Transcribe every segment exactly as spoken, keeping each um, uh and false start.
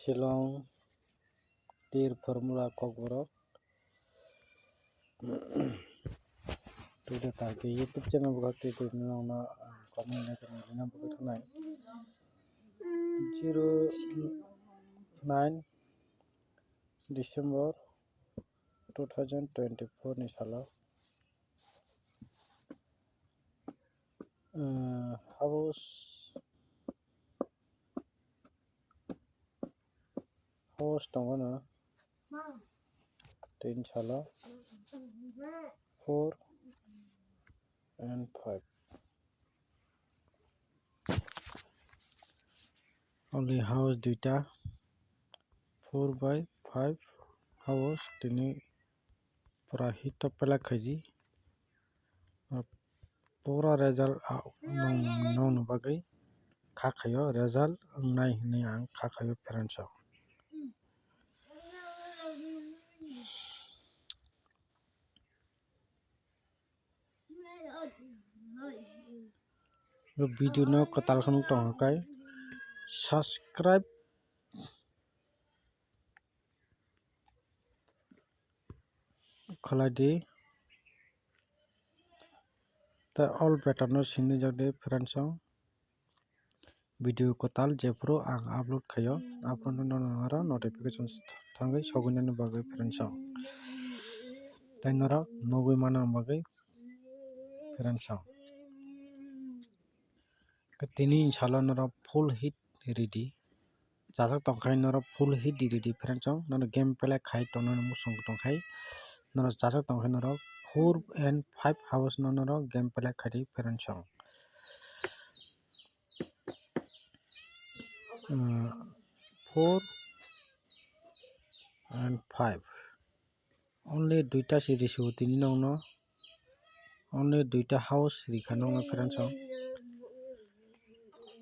Shillong, Tir Formula Kokborok. Twitter ta ke YouTube channel bo kha twi twi nokno comment letter ni rina bo kha thanai. Zero nine December two thousand twenty-four ni salo, eh, house, house tongo no tin salo four and five. Only house duita, four by five house tini pura hit to pelak khaidi. Pura result, ah, nong, nongni bagwi kha khaio, result wngnai hinwi ang kha khaio parents rok. Bo video no kwtal khe nuk tong khe subscribe khlai di, tei all button no sini jak di friends rok. Video kwtal jephuru ang upload khaio, aphuru no nono aro notification thangwi sogwinani bagwi friends rok. Tei norok nugwi manna bagwi friends rok. Tini salo norok full hit ready. Chajak tongkhai norok full hit ready friends rok. Nono game play khai tongnani muchung tongkhai norok chajak tongkhai norok four and five house no norok game play khai di friends rok. Uh, four and five. Only duita si risi o tini nokno. Only duita house rikha nokno friends rok.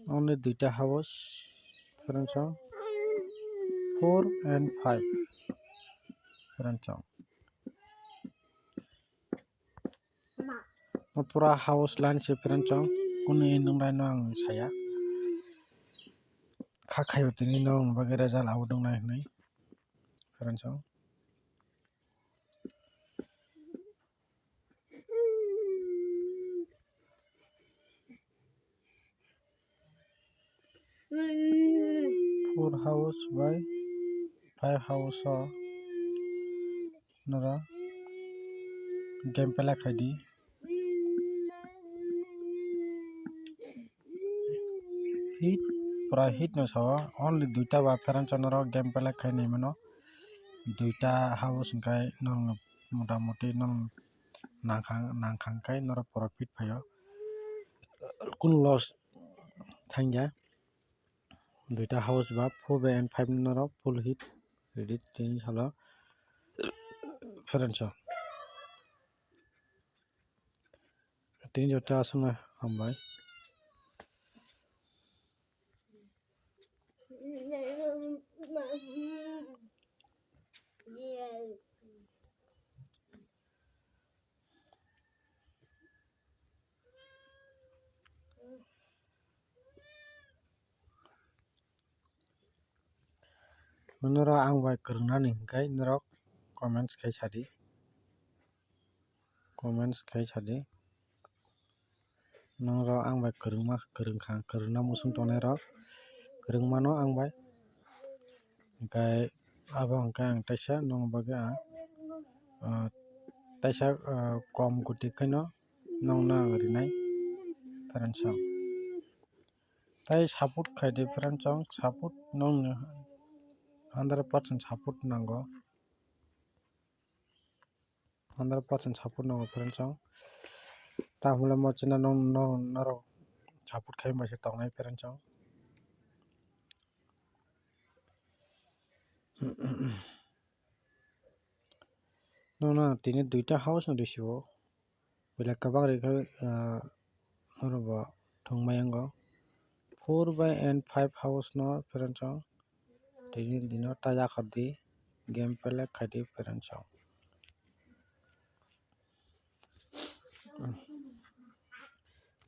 Only duita house friends rok. Four and five friends rok. O pura house line se friends rok. Kunu ending line no ang saya. Kha khaio tini norokni bagwi result abo wngnai hinwi friends rok. Four house by five house o norok game play khai di. Hit, pura hit no sao, only duita ba friends rok norok game play khai nai mano. Duita house hwnkhe norok motamoti norok nangkhang, nangkhang khe norok profit phaio. Kunu loss thangya. Duita house ba four by and five norok full hit ready tini salo friends rok. Tini joto aswkno hambai. Norok ang bai kwrwngnani hwnkhe norok comments khai sadi, comments khai sadi. Norok ang bai kwrwngma, kwrwngkha, kwrwngna muchung tongnai rok kwrwngmano ang bai. Hwnkhe abo hwnkhe ang teisa nokni bagwi ang, ah, teisa, ah, kom kwtwi kheno nokno ang rinai friends rok. Tai support khai di friends rok, support nokni hundred percent support nango, hundred percent support nango friends rok. Tamole mo channel no, no, norok support khai bai se tongnai friends rok. Nono tini duita house no risi o. Belai kwbang rikha, ah, oro bo thwngmai wngo. Four by and five house no friends rok tini dino ta yakhar di game play khai di friends rok.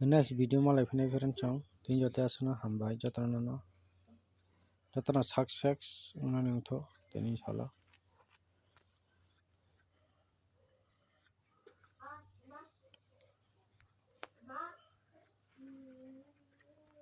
Next video malai phinai friends rok tini joto aswkno hambai jotono no. Jotono success wngnani wngthok tini salo.